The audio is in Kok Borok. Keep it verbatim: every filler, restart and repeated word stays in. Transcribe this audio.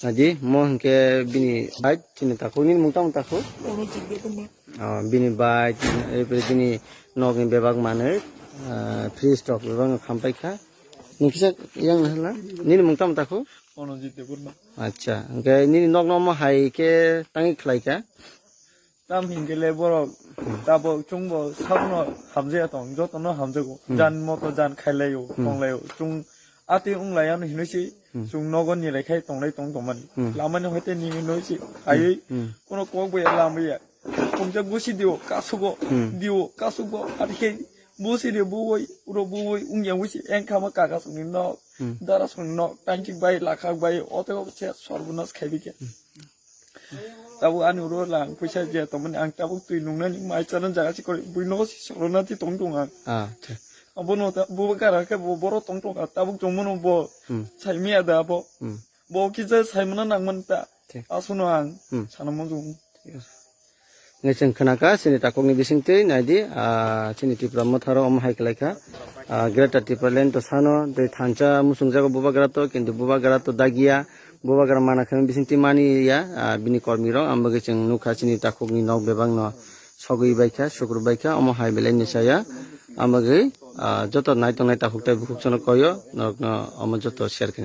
Adi, mo hwnkhe bini bai, chini takhuk, nini mung tamo takhuk? Ono chikde tongma. Oh, bini bai, bini nokni bebak manwi, ah, fridge rok bebak no khampai kha. Nung kisa yang na hala? Nini mung tamo takhuk? Ono chikde tongma. Acha, hwnkhe nini nok no mo hai khe tangi khlai kha? Tam hinkhe le borok tabok chwngbo sabono hamjaya tong, jotono hamjago. Hmm. Jan moto jan khailaio, Hmm. tonglaio. Chwng atwi wnglaiyano hinwi se Hmm. chwng nogo nilai khai tonglai tong tongmani. Hmm. Lamani hoite nini noi se khaiwi Hmm. kono kok bai lamaya. Tongjak busi dio, kasugo, Hmm. dio, kasugo, atikhe busi dio buwoi, uro buwoi wngya busi engkhama kaka songni nok, Hmm. dara songni nok, tangchik bai, lakhak bai, otego se sorbonas khaibikhe. Tabuk ani uro lang puisa je tongmani ang tabuk twi nungnani mai chana jaga si kori bui nogo si sorona ti tong tong ang. Ah, thik. Abono ta buba gara khe bo boro tong tong ang tabuk tongmano bo Hmm. sai miya da bo. Hmm. Bo kisa sai mana nang man ta. Thik. Asuno ang Hmm. sana mo jung. Ngai chwng khna kha chini takhukni bisingtwi naidi, ah, chini Tipra Motharo omo hai khlai kha. Ah, Greater Tipraland to sano, tei thansa muchungjago bubagra to, kintu bubagra to dagiya, bubagra mana khe bisingtwi mani ya, ah, bini kormi rok, ang bagwi chwng nukha chini takhukni nok bebak no sogwi bai kha, sukrub bai kha, omo hai belai ni saya, ang bagwi, ah, joto nai tongnai takhuk tei bukhuk sono koyo, norok no omo joto share khe.